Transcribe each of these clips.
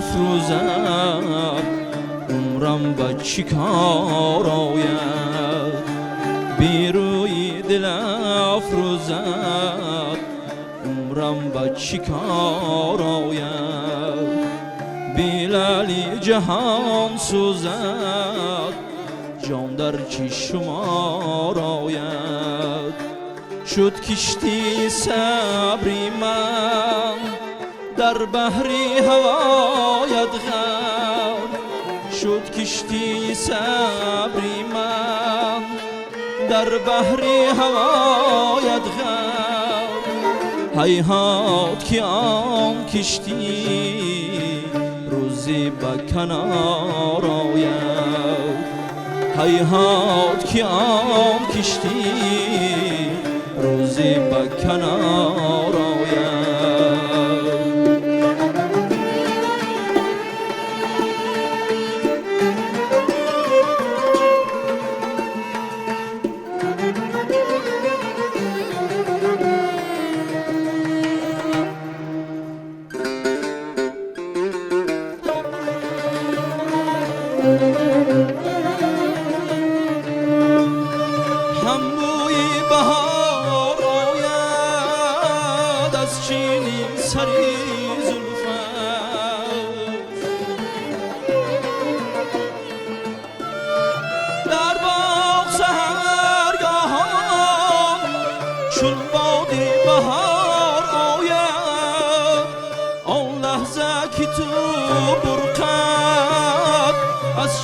افروزد عمرم به چی کار آید بی روی دل افروزد عمرم به چی کار آید بی لعلی جهان سوزد جان در چی شمار آید شد کشتی صبری من در بحری هوایت غرق شد کشتی صبری من در بحری هوایت غرق هیهات که آن کشتی روزی به کنار آید هیهات که آن کشتی روزی به کنار آید.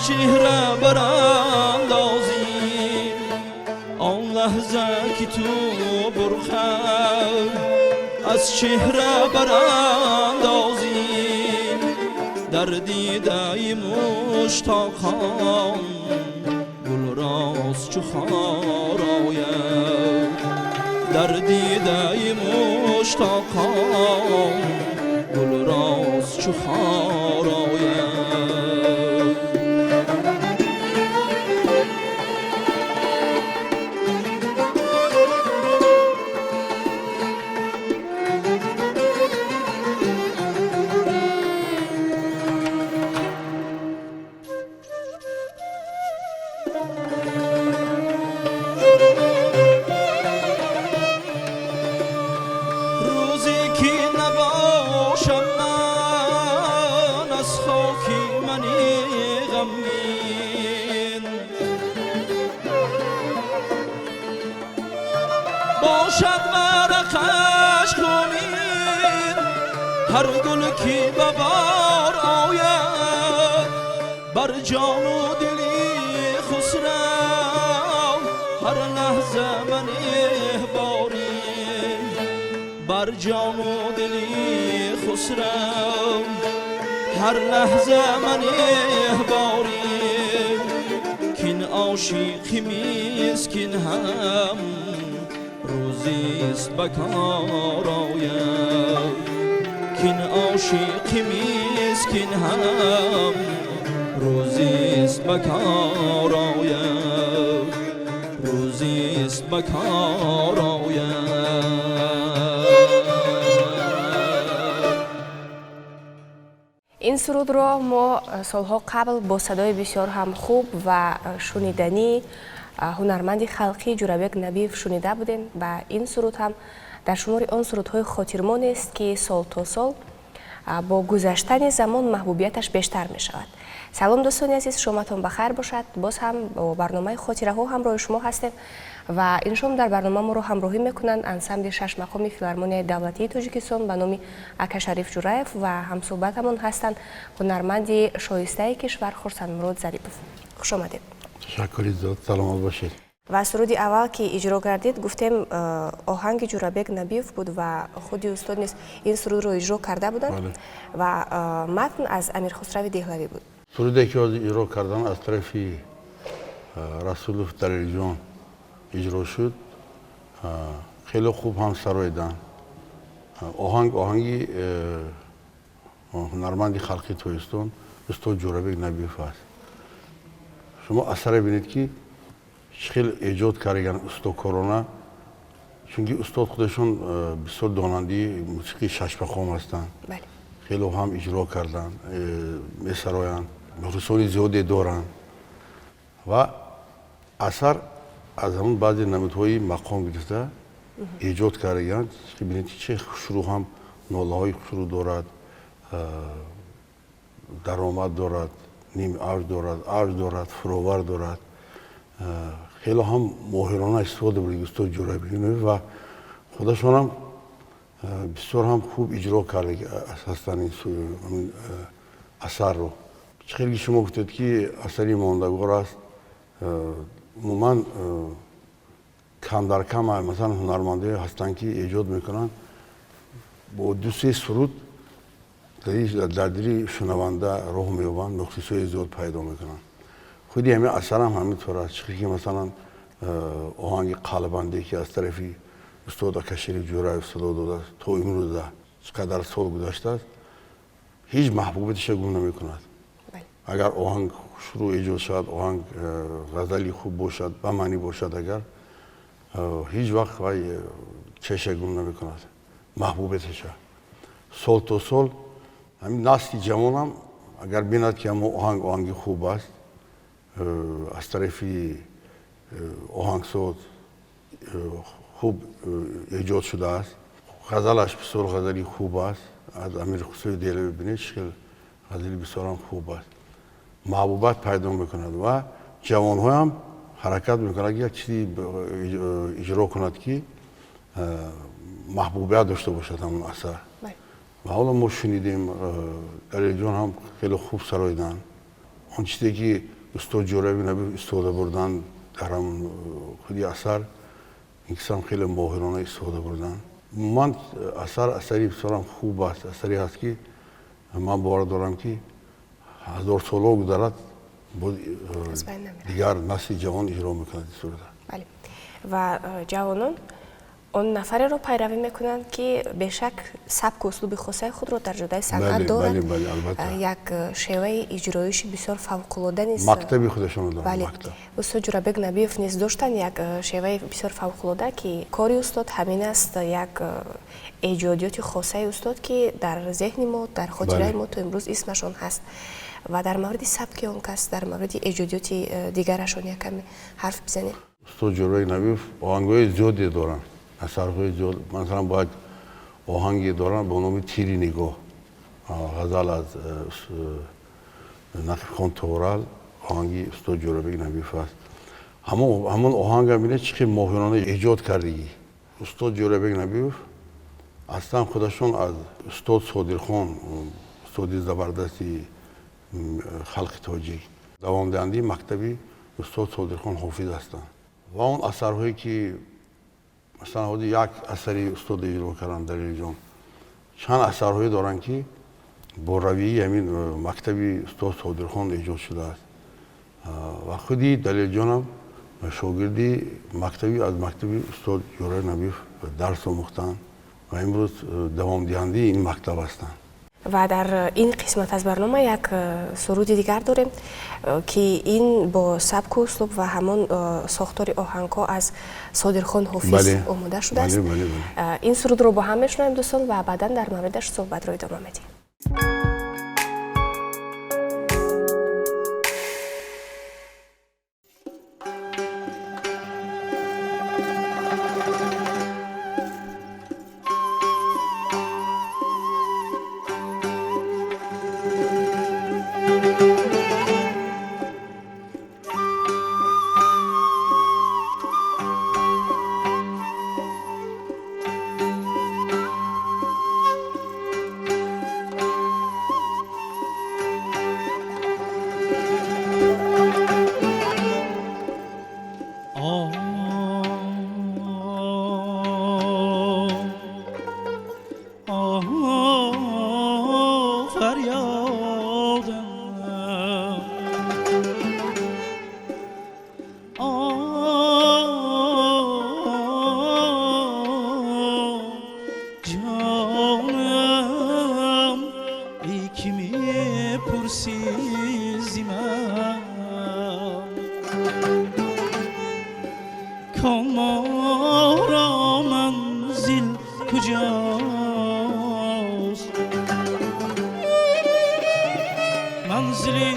چهره براندازی آن لحظه که تو برخد از چهره براندازی در دیده مشتاقان گل راست چو خار آید در دیده مشتاقان گل راست چو خار آید. هر گل که به بار آید بر جان و دلی خسرو هر لحظه من باری بر جان و دلی خسرو هر لحظه من باری کین عاشق مسکین هم روزیست به کار آید کین عاشق مسکین هم روزیست به کار آید روزیست به کار آید. ин сурудро мо солҳо қабл бо садои бисёр ҳам хуб ва шуниданӣ ҳунарманди халқӣ Ҷӯрабек Набиев шунида будем ва ин суруд ҳам дар шумори он сурудҳои хотирмонест, ки сол то сол бо гузаштани замон маҳбубияташ бештар мешавад. Салом, дӯстони азиз, шоматон ба хайр бошад. Боз ҳам бо барномаи хотираҳо ҳамроҳи шумо ҳастем ва ин шом дар барнома моро ҳамроҳӣ мекунанд ансамбли шашмақоми филармонияи давлатии Тоҷикистон ба номи Ака Шариф Ҷураев ва ҳамсӯҳбатамон ҳастанд ҳунарманди шоистаи кишвар Хурсандмурод Зарипов. Хуш омадед. Ташаккури зиёд, саломат бошед. Ва суруди аввал, ки иҷро гардид, гуфтем, оҳанги Ҷӯрабек Набиев буд ва худи устод низ ин сурудро иҷро карда буданд ва матн аз Амирхусрави Деҳлавӣ буд. Суруде ки ҳозир иҷро кардан, аз тарафи Расулов Далелҷон иҷро шуд. Хеле хуб ҳам сароиданд. Оҳанг оҳанги ҳунарманди халқи Тоҷикистон устод Ҷӯрабек Набиев аст. Шумо асаре бинед, ки чӣ хел эҷод кардаган устокорона, чунки устод худашон бисёр донандаи мусиқии шашмақом ҳастанд. Хеле ҳам иҷро карданд, месароянд, мухлисони зиёде доранд ва асар аз ҳамон баъзе намудҳои мақом гирифта эҷод кардагианд. Бинед, чӣ хушрӯ ҳам нолаҳои хушрӯ дорад, даромад дорад, ним авҷ дорад, авҷ дорад, фуровар дорад. Хеле ҳам моҳирона истифода бурд устод Ҷӯрабек ва худашонам бисёр ҳам хуб иҷро карда ҳастанд ин асарро. Чӣ хеле шумо гуфтед, ки асари мондагор аст, умуман кам дар кам масалан ҳунармандое ҳастанд, ки эҷод мекунанд, бо ду-се суруд дар дили шунаванда роҳ меёбанд, мухлисои зиёд пайдо мекунанд. Худи ҳамин асарам ҳамин тавр аст. Чӣ ки масалан оҳанги қалбанде, ки аз тарафи устод Акашериф Ҷӯраев садо додааст, то имрӯза чӣ қадар сол гузаштааст, ҳеҷ маҳбубияташа гум намекунад. Агар оҳанг хушрӯ эҷод шавад, оҳанг ғазали хуб бошад, ба маънӣ бошад, агар ҳеҷ вақт вай чеша гум намекунад маҳбубияташа. Сол то сол ҳамин насли ҷавонам агар бинад, ки ҳамон оҳанг оҳанги хуб аст, аз тарафи оҳангсоз хуб эҷод шудааст, ғазалаш бисёр ғазали хуб аст, аз Амир Хусрави Деҳлавӣ бинед, чӣ хел ғазали бисёрам хуб аст, маҳбубат пайдо мекунад ва ҷавонҳоям ҳаракат мекунад, ки як чизи иҷро кунад, ки маҳбубият дошта бошад ҳамон асар. Ва ҳоло мо шунидем, Далелҷон ҳам хеле хуб сароиданд. Он чизе, ки устод Ҷӯрабек Набиев истифода бурданд дар ҳамон худи асар, ин кисам хеле моҳирона истифода бурданд. Умуман асар асари бисёрам хуб аст, асаре ҳаст, ки ман бовар дорам, ки ҳазор солҳо гузарад, боз дигар насли ҷавон иҷро мекунад ин суруда. Бале, ва ҷавонон он нафареро пайравӣ мекунанд, ки бешак сабку услуби хосаи худро дар ҷодаи санъат дорад, як шеваи иҷроиши бисёр фавқулода низ мактаби худашонро доранд. Бале, устод Ҷӯрабек Набиев низ доштанд як шеваи бисёр фавқулода, ки кори устод ҳамин аст, як эҷодиёти хосаи устод, ки дар зеҳни мо, дар хотираи мо то имрӯз исмашон ҳаст. Ва дар мавриди сабки он кас, дар мавриди эҷодиёти дигарашон якаме ҳарф бизанед. Устод Ҷӯрабек Набиев оҳангҳои зиёде доранд, асарҳои зиёд. Масалан, бояд оҳанге доранд бо номи «Тири нигоҳ», ғазал аз Нақибхон Торал, оҳанги устод Ҷӯрабек Набиев аст. Ҳамон оҳанга бинед, чӣ хел моҳирона эҷод кардагӣ устод Ҷӯрабек Набиев. Аслан худашон аз устод Содирхон, устоди забардасти халқи тоҷик, давомдиҳандаи мактаби устод Содирхон Ҳофиз ҳастанд. Ва он асарҳое, ки масалан ҳозир як асари устод иҷро карданд, Далелҷон, чанд асарҳое доранд, ки бо равияи ҳамин мактаби устод Содирхон эҷод шудааст. Ва худи Далелҷонам шогирди мактаби аз мактаби устод Ҷӯрабек Набиев дарс омӯхтанд ва имрӯз давомдиҳандаи ин мактаб ҳастанд. Ва дар ин қисмат аз барнома як суруди дигар дорем, ки ин бо сабку услуб ва ҳамон сохтори оҳангҳо аз Содирхон Ҳофиз омода шудааст. Ин сурудро бо ҳам мешунавем, дӯстон, ва баъдан дар мавридаш суҳбатро идома медиҳем. کامارا منزل کجاست؟ Манзили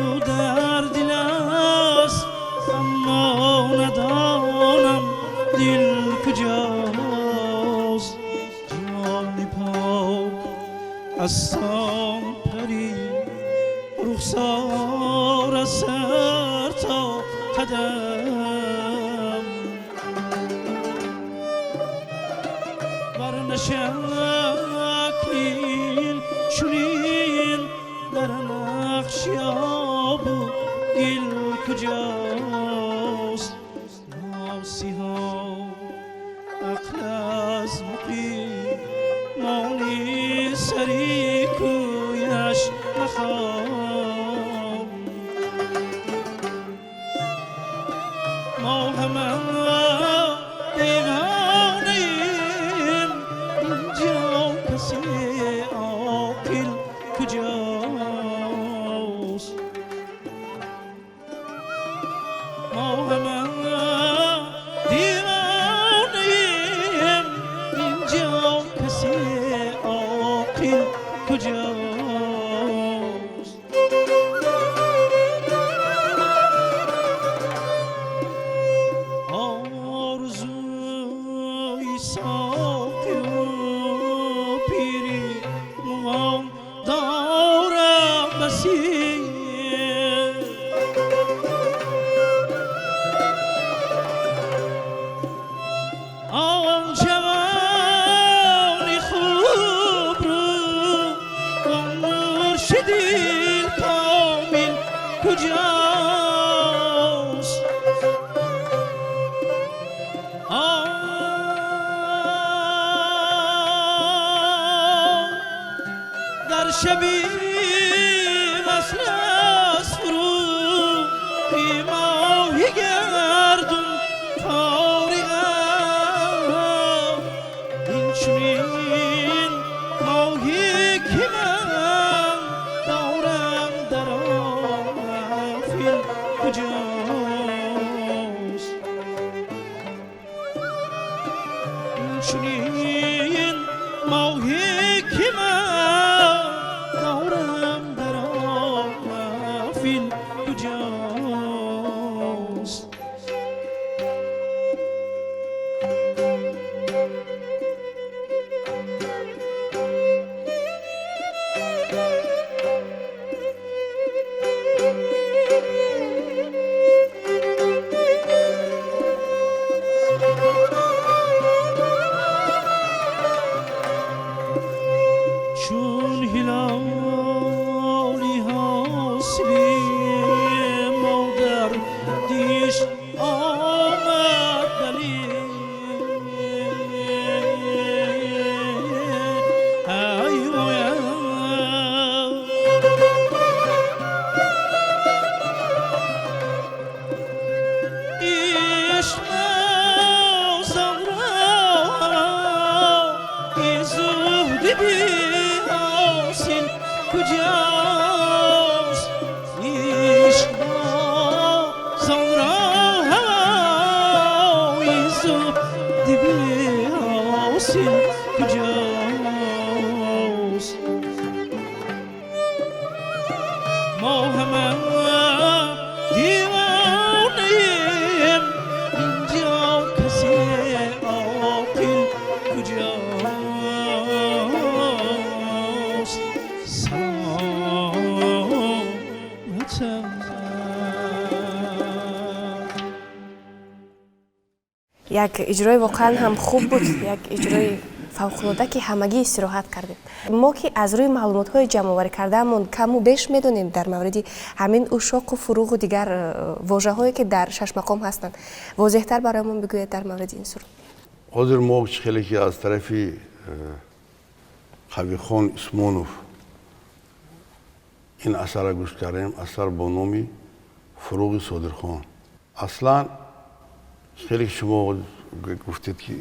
ӯ дар дил аст, аммо надонам дил куҷост. Ҷони пок аз он пари рухсор аз сар то қадам, вар нашаклин чунин дар нақши обу гил куҷост. Носиҳо ақл аз муқимони сари кӯяш махом. Мо ҳама девонаем, инҷо касе оқил куҷост? Мо ҳама девонаем, инҷо касе оқил куҷост? Орзуи соқию пири муғон дорам басӣ, он ҷавони хубрӯ он муршиди комил куҷост? Дар шаби васл аз фуруғи моҳи гардун фориғам, инчунин моҳи ки ман дорам дар он маҳфил куҷост? Инчунин моҳи ки ман дорам дар он маҳфил куҷост? Чун ҳилоли ҳосили мо дар диш омад далел, ай воям. Ишқ бозон ро зуҳди беҳосил куҷост? Ишқ бозон ро ҳавои зуҳди беҳосил куҷост? Мо ҳама девонаем, инҷо касе оқил куҷост? Саломатам. Як иҷрои воқеан ҳам хуб буд, як иҷрои фавқулода, ки ҳамагӣ истироҳат кардем. Мо ки аз рӯи маълумотҳои ҷамъоварӣ кардаамон каму беш медонем дар мавриди ҳамин ушоқу фуруғу дигар вожаҳое, ки дар шашмақом ҳастанд, возеҳтар бароямон бигӯед дар мавриди ин суруд. Ҳозир мо хеле ки аз тарафи Қавихон Исмонов ин асарро гӯш кардем, асар бо номи Фуруғи Содирхон. Аслан хеле ки шумо гуфтед, ки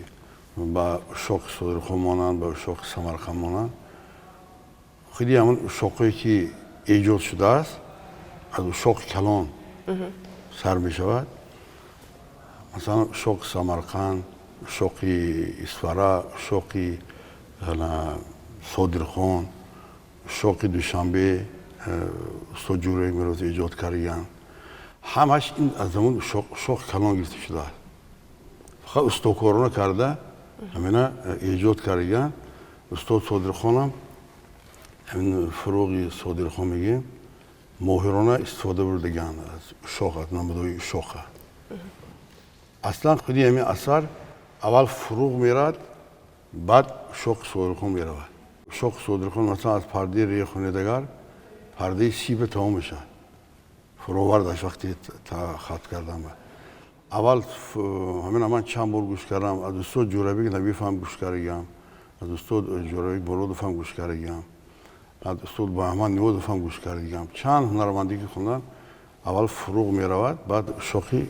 ба ушоқи Содирхон монанд, ба ушоқи Самарқанд монанд, худи ҳамон ушоқое ки эҷод шудааст, аз ушоқи калон сар мешавад. Масалан, ушоқи Самарқанд, ушоқи Исфара, ушоқи Содирхон, ушоқи Душанбе, устод Ҷӯраи Мирозӣ эҷод кардагианд, ҳамаш ин аз замон шох калон гирифта шудааст. Фақат устокорона карда ҳамина эҷод кардагианд. Устод Содирхонам ҳамин фуруғи Содирхон мегӯем, моҳирона истифода бурдагианд аз шох, аз намудҳои шоха. Аслан худи ҳамин асар аввал фуруғ мерад, баъд шохи Содирхон меравад. Шохи Содирхон масалан аз пардаи ре хонедагар пардаи сиба тамом мешавад, фуровардаш вақти хат кардан. Аввал ҳамин ман чанд бор гӯш кардам, аз устод Ҷӯрабек Набиев ҳам гӯш кардагиам, аз устод Ҷӯрабек Муродов ҳам гӯш кардагиам, аз устод Баҳман Ниёзов ҳам гӯш кардагиам. Чанд ҳунарманде ки хондан, аввал фуруғ меравад, баъд шохи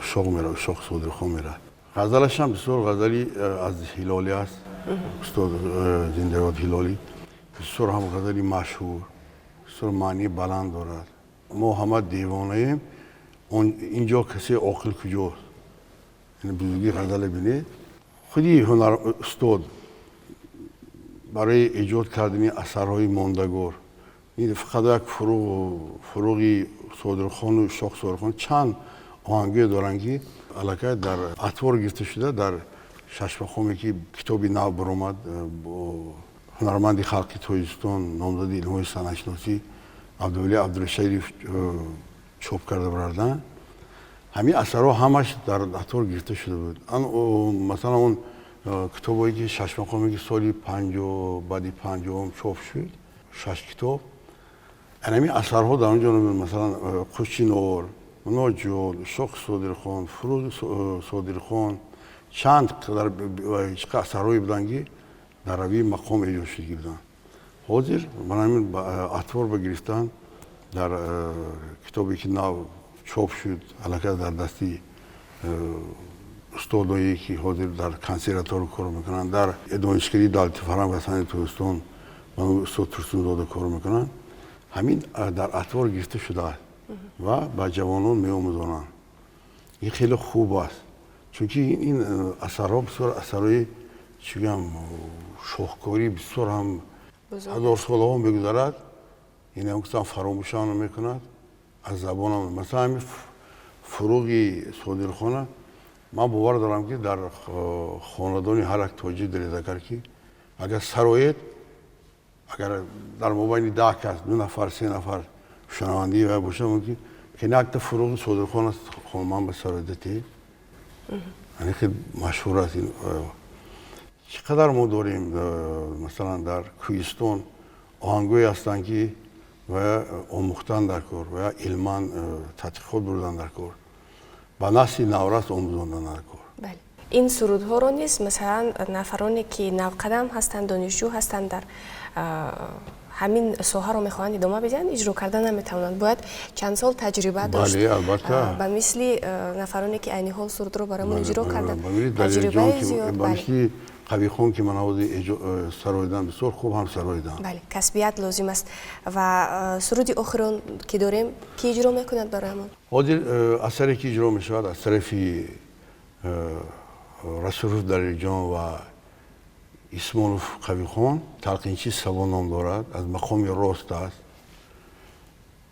шох меравад, шохи Содирхон меравад. Ғазалаш ҳам бисёр ғазали аз Ҳилолӣ аст, устод Зиндаёд Ҳилолӣ, бисёр ҳам ғазали машҳур, бисёр маънии баланд дорад. Мо ҳама девонаем, инҷо касе оқил куҷост? Яъне бузургии ғазале бинед. Худи ҳунар устод барои эҷод кардани асарҳои мондагор, ин фақат як фуруғи Содирхону шох Содирхон чанд оҳангое доранд, ки аллакай дар атвор гирифта шуда, дар шашмақоме ки китоби нав баромад, бо ҳунарманди халқи Тоҷикистон, номзади илмҳои санъатшиносӣ Абдувалӣ Абдурашидов чоп карда барардан, ҳамин асарҳо ҳамаш дар атвор гирифта шуда буд. Масалан, он китобое ки шашмақоме ки соли 50, баъди 50-ум чоп шуд, шаш китоб, ҳамин асарҳо дар он ҷо, масалан, Қучинор, Муноҷот, Шохи Содирхон, Фуруғи Содирхон, чанд қадар чӣ асарҳое буданд, ки дар равии мақом эҷод шудагӣ буданд. Ҳозир ман ҳамин атвор ба гирифтан дар китобе ки нав чоп шуд, аллакай дар дасти устодое ки ҳозир дар консерватория кор мекунанд, дар Донишкадаи давлати фарҳанг ва санъати Тоҷикистон ба номи устод Турсунзода кор мекунанд, ҳамин дар атвор гирифта шудааст ва ба ҷавонон меомӯзонанд. Ин хеле хуб аст, чунки ин асарҳо бисёр асарҳои, чӣ гӯям, шоҳкорӣ, бисёр ҳам ҳазорсолаҳо мегузарад, ин ҳам гуфтам фаромӯшам намекунад аз забонам. Масалан, ҳамин фуруғи Содирхона ман бовар дорам, ки дар хонадони ҳар як тоҷик дарезагар ки агар сароед, агар дар мобайни 10 кас ду нафар, се нафар шунавандии вай бошад, мумкин ки якта фуруғи Содирхон аст, ман ба сароидати, яъне хеле машҳур аст. Чӣ қадар мо дорем, масалан, дар кӯҳистон оҳангое ҳастанд, ки ва омӯхтан дар кор, ва илман тадқиқот бурдан дар кор, ба насли наврас омӯзондан дар кор. Бале, ин сурудҳоро низ, масалан, нафароне ки навқадам ҳастанд, донишҷӯ ҳастанд, дар ҳамин соҳаро мехоҳанд идома бидиҳанд, иҷро карда наметавонанд. Бояд чанд сол таҷриба дошт. Бале, албатта. Ба мисли нафароне ки айни ҳол сурудро барои мо иҷро карданд, таҷрибаи зиёд. Ба мисли Қавихон, ки ман ҳозир сароидан, бисёр хуб ҳам сароидан. Бале, касбият лозим аст. Ва суруди охирон ки дорем, ки иҷро мекунад бароямон? Ҳозир асаре ки иҷро мешавад аз тарафи Расулов Далелҷон ва Исмонов Қавихон, Талқинчи Сабо ном дорад, аз мақоми рост аст.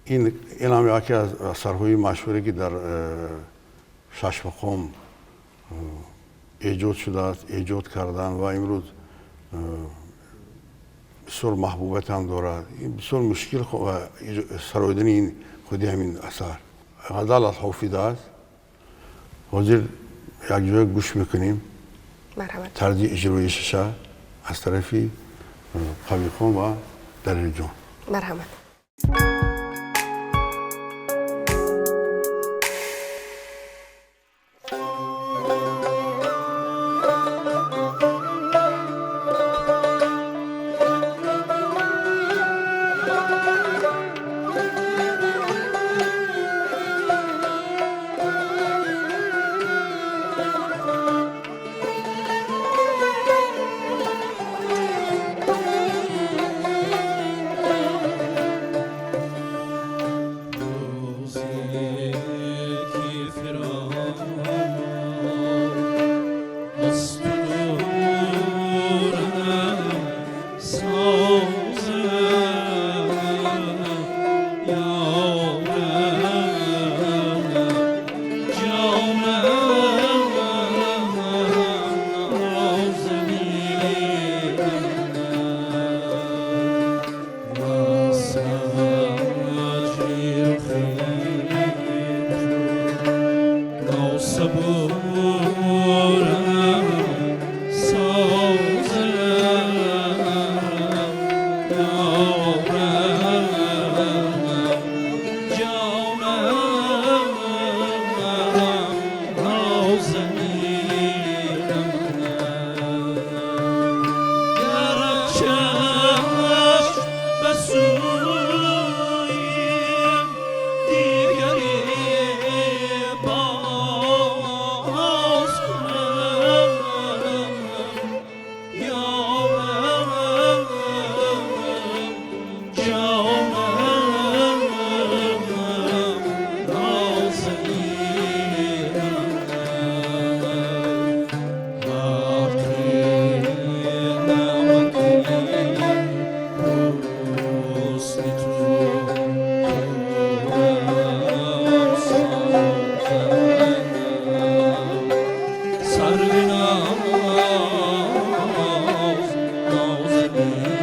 Ин ҳам яке аз асарҳои машҳуре ки дар шашмақом эҷод шудааст, эҷод кардан ва имрӯз бисёр маҳбубият ҳам дорад. Ин бисёр мушкил сароидани ин худи ҳамин асар ғазал аз Ҳофиз аст. Ҳозир якҷоя гӯш мекунем тарзи иҷроишаша аз тарафи Қавихон ва Далелҷон. Марҳамат. صبورم سازم یارم جانم نازنینم گر چشم به سوی دیگری باز کنم یارم جانم نازنینم حق نعمت حسن تو خورم سازم سرو ناز نازنینم.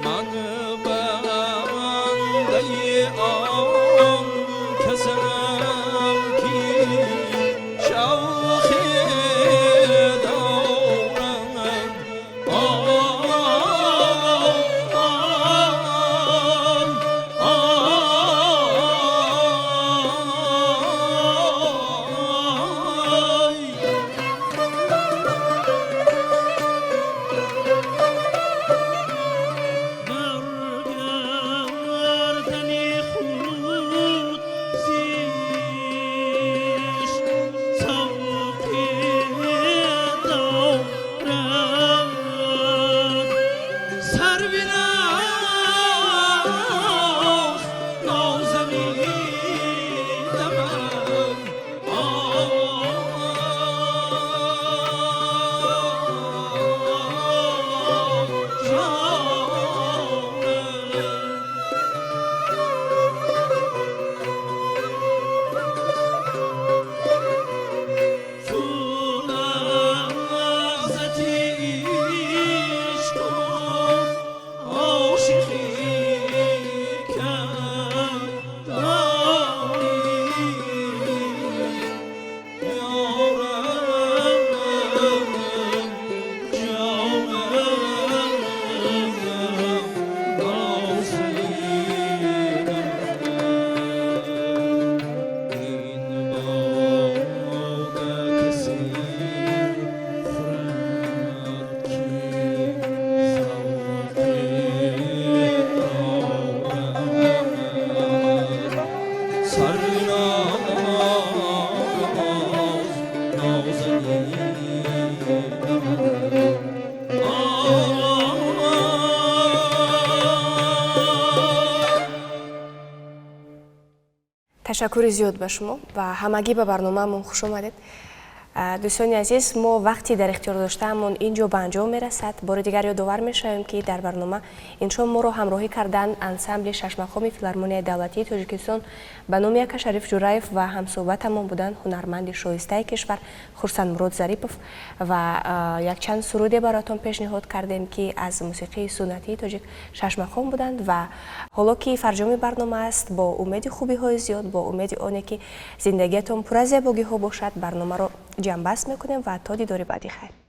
من بنده آن کسم که شوقی دارم آی بر گردن خود زیش طوقی دارد سرو ناز نازنینم جانم تو لحظت عشق و عاشقی کردانی یارم جانم نازنینم این باده کسی خورد که ذوقی دارد سرو ناز نازنینم. Ташаккури зиёд ба шумо ва ҳамагӣ ба барномаамон хуш омадед. Дӯстони азиз, мо вақти дар ихтиёр доштаамон ин ҷо ба анҷом мерасад. Бори дигар ёдовар мешавем, ки дар барнома ин шом моро ҳамроҳӣ карданд ансамбли шашмақоми Филармонияи давлатии Тоҷикистон ба номи Ака Шариф Ҷураев ва ҳамсӯҳбатамон буданд ҳунарманди шоистаи кишвар Хурсандмурод Зарипов ва якчанд суруде бароятон пешниҳод кардем, ки аз мусиқии суннатии тоҷик шашмақом буданд. Ва ҳоло ки фарҷоми барнома аст, бо умеди хубиҳои зиёд, бо умеди оне ки зиндагиятон пур аз зебогиҳо бошад, барномаро ҷамъбаст мекунем ва то дидори баъдӣ хайр.